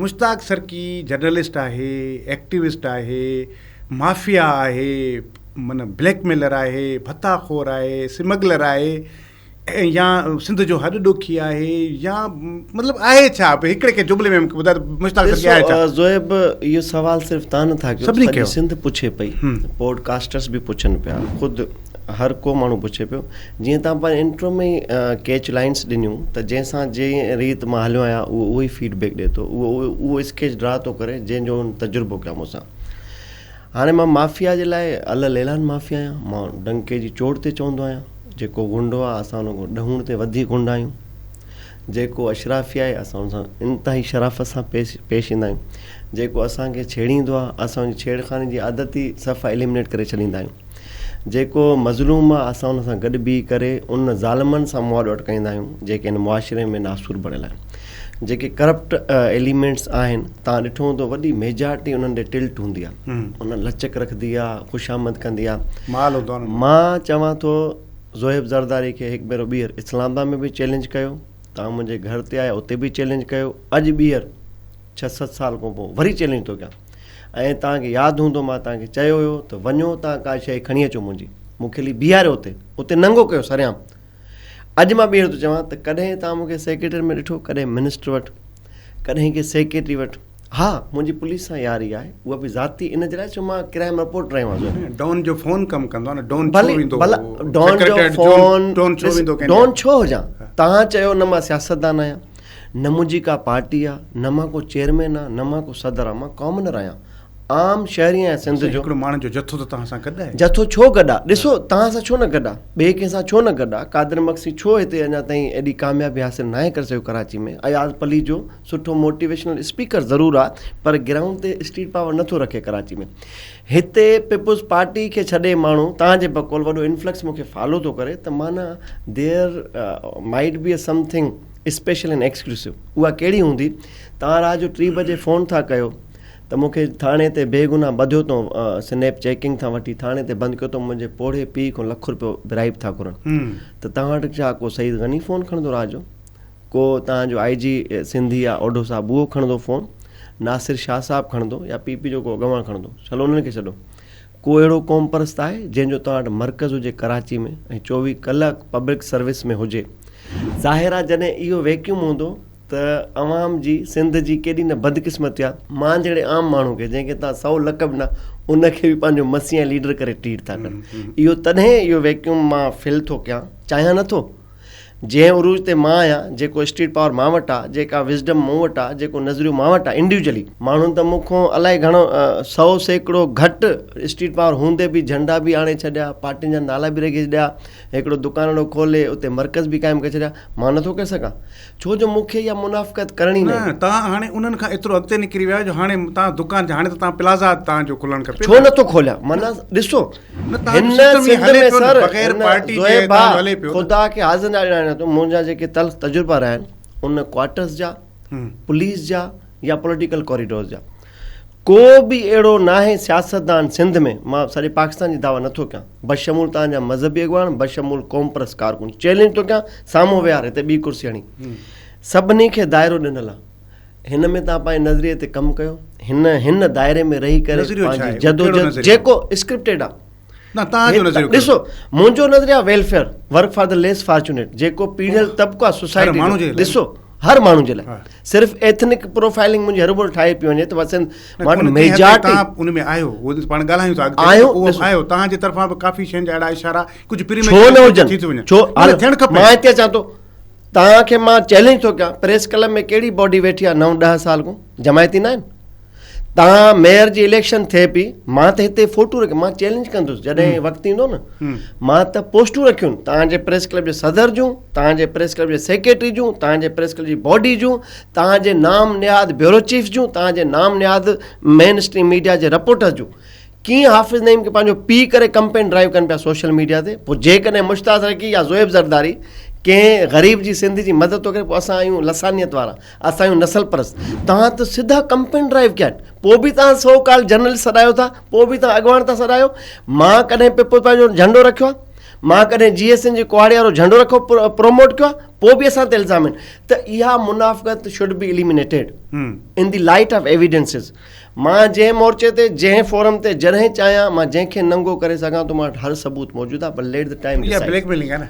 مشتاق سرڪي journalist آهي، activist آهي، mafia آهي، معنيٰ بليڪ ميلر آهي، ڀتا خور آهي، سمگلر آهي يا سنڌ جو هڏ ڏوکي آهي يا مطلب آهي ڇا؟ هڪڙي ڪنهن جملي ۾ مونکي ٻڌايو ته مشتاق سرڪي آهي ڇا؟ ڏسو زوهيب اهو سوال صرف توهان نه ٿا ڪيو، سڄي سنڌ پڇي پئي، پوڊ ڪاسٽرس به پڇن پيا، خود هر ڪو ماڻهو پڇي پيو. جيئن توهان پنهنجي انٽرو ۾ ئي ڪيچ لائنس ڏنيون ته جنهن سان جنهن ريت مان هليو آهيان اهو اهو ئي فيڊ بيڪ ڏئي ٿو اهو اهو اسڪيچ ڊرا ٿو ڪري جنهن جو هن تجربو ڪيو مون سان. هاڻي مان مافيا جي لاء ال الاعلان مافيا آهيان مان ڊنڪي جي چوٽ تي چوندو آهيان جيڪو غنڊو آهي اسان ان کان ڏهوڻ تي وڌيڪ غنڊا آهيون جيڪو اشرافي آهي اسان ان سان انتهائي شرافت سان پيش پيش ايندا آهيون جيڪو اسان کي ڇيڙيندو آهي اسان ان جي ڇيڙخاني جي عادت ئي صفا ايليمنيٽ ڪري ڇڏيندا آهيون. جيڪو مظلوم آ اسان ان سان گڏ بيهي ڪري ان ظالمن سان مهاڏو اٽڪائيندا آهيون جيڪي هن معاشري ۾ ناسور بڻيل آهن جيڪي ڪرپٽ ايليمينٽس آهن توهان ڏٺو هوندو وڏي ميجارٽي انهن ڏي ٽلٽ هوندي آ انهن لچڪ رکندي آ خوشامد ڪندي آ مال هوندو آ مان چوان ٿو زوهيب زرداري کي هڪ ڀيرو ٻيهر اسلام آباد ۾ به چئلينج ڪيو توهان منهنجي گهر تي آيا اتي به چئلينج ڪيو اڄ ٻيهر ڇهه ست سال کان پوء وري چئلينج ٿو ڪيان ۽ توهان کي ياد هوندو مان توهان کي چيو هيو ته وڃو توهان ڪا شيء کڻي اچو منهنجي مون کي هلي بيهاريو اتي اتي ننگو ڪيو سرعام اڄ مان ٻيهر ٿو چوان ته ڪڏهن توهان مون کي سيڪريٽري ۾ ڏٺو ڪڏهن منسٽر وٽ ڪڏهن ڪنهن سيڪريٽري وٽ ها منهنجي پوليس سان ياري آهي اها به ذاتي ان جي لاء ڇو مان ڪرائم رپورٽ رهيو آهيان ڊون جو فون ڪم ڪندو آهي نه ڊون ڇو ويندو ڀلا ڊون جو فون ڊون ڇو ويندو ڊون ڇو هجان توهان چيو نه مان سياستدان آهيان نه منهنجي ڪا پارٽي آ، نه مان ڪو چيئرمين آ، نه مان ڪو صدر آ، مان ڪامنر آهيان، عام شهري آهيان سنڌ جو. هڪڙو ماڻهن جو جٿو ته توهان سان گڏ آهي. جٿو ڇو گڏ آ؟ ڏسو توهان سان ڇو نه گڏ آ؟ ٻئي ڪنهن سان ڇو نه گڏ آ؟ قادر مگسي ڇو هتي اڃا تائين ايڏي ڪاميابي حاصل ناهي ڪري سگهيو ڪراچي ۾؟ اياز پليجو سٺو موٽيويشنل اسپيڪر ضرور آ پر گرائونڊ تي اسٽريٽ پاور نٿو رکي ڪراچي ۾. هتي پيپلز پارٽي کي ڇڏي ماڻهو توهان جي بقول وڏو انفلڪس مون کي فالو ٿو ڪري ته معنيٰ there might be something special and exclusive اها ڪهڙي هوندي توهان رات جو ٽي بجي فون ٿا ڪيو ته مون کي ٿاڻي تي بيگناهه ٻڌيو اٿئون سنيپ چيڪنگ کان وٺي ٿاڻي تي بند ڪيو اٿئون منهنجي پوڙهي پيء کان لک روپيو برائب ٿا گهرن ته توهان وٽ ڇا ڪو سعيد غني فون کڻندو رات جو ڪو توهان جو آء جي سنڌي يا اوڍو صاحب اهو کڻندو فون ناصر شاهه صاحب کڻندو يا پي پي جو ڪو اڳواڻ کڻندو چلو انهن کي ڇڏو ڪو اهڙو قومپرست آهي جنهن جو توهان وٽ مرڪز هجي ڪراچي ۾ ۽ 24 ڪلاڪ پبلڪ سروس ۾ هجي ظاهر آ جڏهن اهو ويڪيوم هوندو ته عوام جي سنڌ جي ڪيڏي نه بدقسمتي آ مان جهڙي عام ماڻهو کي جنهن کي توهان سئو لقب ڏنا ان کي به پنهنجو مسيح ۽ ليڊر ڪري ٽريٽ ٿا ڪن اهو تڏهن اهو ويڪيوم مان فل ٿو ڪيان چاهيان نٿو جنهن عروج تي مان آهيان، جيڪو اسٽريٽ پاور مان وٽ آ، جيڪا وزڊم مون وٽ آ، جيڪو نظريو مان وٽ آ، انڊيوجلي ماڻهن ته مون کان الائي گهڻو 100% گهٽ اسٽريٽ پاور هوندي به جهنڊا به آڻي ڇڏيا، پارٽين جا نالا به رکي ڇڏيا، هڪڙو دڪانڙو کولي اتي مرڪز به قائم ڪري ڇڏيا، مان نٿو ڪري سگهان، ڇو جو مون کي اها منافقت ڪرڻي نه. نه توهان هاڻي انهن کان ايترو اڳتي نڪري ويا آهيو جو هاڻي توهان دڪان هاڻي ته توهان پلازا توهان جو کلڻ کپي ڇو نٿو کوليان معنيٰ ڏسو هن سنڌ ۾ سر زويب ڀاء خدا کي حاضر ناظر آهيان ته منهنجا جيڪي تلخ تجربا رهيا آهن ان ڪوارٽرز جا پوليس جا يا پوليٽيڪل ڪوريڊورز جا ڪو به اهڙو ناهي سياستدان سنڌ ۾ مان سڄي پاڪستان جي دعويٰ نٿو ڪيان بشمول توهان جا مذهبي اڳواڻ بشمول قومپرست ڪارڪن چئلينج ٿو ڪيان سامهون ويهار هتي ٻي ڪرسي هڻي سڀني کي دائرو ڏنل آهي هن ۾ توهان پنهنجي نظريي تي ڪم ڪيو هن هن دائري ۾ رهي ڪري پنهنجي جدوجهد جيڪو اسڪرپٽيڊ آ نه توهان جو نظريو ڏسو منهنجو نظريو آ ويلفيئر ورڪ فار the ليس فارچونيٽ جيڪو پيڙهيل طبقو آ سوسائٽي جو ڏسو هر ماڻهو جي لاء صرف ايٿنڪ پروفائلنگ منهنجي هروڀرو ٺاهي پئي وڃي ته بس مان ميجارٽي ان ۾ آهيو اهو پاڻ ڳالهايون ٿا اڳتي اهو آهيو توهان جي طرفان به ڪافي شين جا اهڙا اشارا ڪجهه پري ڇو نه هجن ڇو ٿيڻ کپي مان هتي اچان ٿو توهان کي مان چئلينج ٿو ڪيان پريس ڪلب ۾ ڪهڙي باڊي ويٺي آهي نو ڏهه سال کان جماعتي نه آهن توهان ميئر جي اليڪشن ٿئي پئي مان ته هتي فوٽو رکي مان چئلينج ڪندس جڏهن وقت ايندو نه مان ته پوسٽون رکيون توهان جي پريس ڪلب جي صدر جون توهان جي پريس ڪلب جي سيڪريٽري جون توهان جي پريس ڪلب جي باڊي جون توهان جي نام نهاد بيورو چيف جون توهان جي نام نهاد مين اسٽريم ميڊيا جي رپورٽر جون ڪيئن حافظ نعيم کي پنهنجو پيء ڪري ڪمپين ڊرائيو ڪن پيا سوشل ميڊيا تي پوء جيڪڏهن مشتاق سرڪي يا زويب زرداري ڪنهن غريب جي سنڌ جي مدد ٿو ڪري پوء اسان آهيون لسانيت وارا اسان آهيون نسل پرست توهان ته سڌا ڪمپين ڊرائيو ڪيا آهن پوء به توهان سو ڪال جرنلسٽ سڏايو ٿا پوء به توهان اڳواڻ ٿا سڏايو مان ڪڏهن پيپلز پارٽي جو جهنڊو رکيو آهي مان ڪڏهن جي ايس اين جي ڪهاڙي وارو جهنڊو رکو پروموٽ ڪيو آهي پوء به اسان تي الزام آهن ته اها منافقت should be eliminated in the light of evidences مان جنهن مورچي تي جنهن فورم تي جڏهن چاهيان مان جنهن کي ننگو ڪري سگهان ٿو مان وٽ هر ثبوت موجود آهي پر ليٽ the time اها بليڪ ميلنگ آهي نه.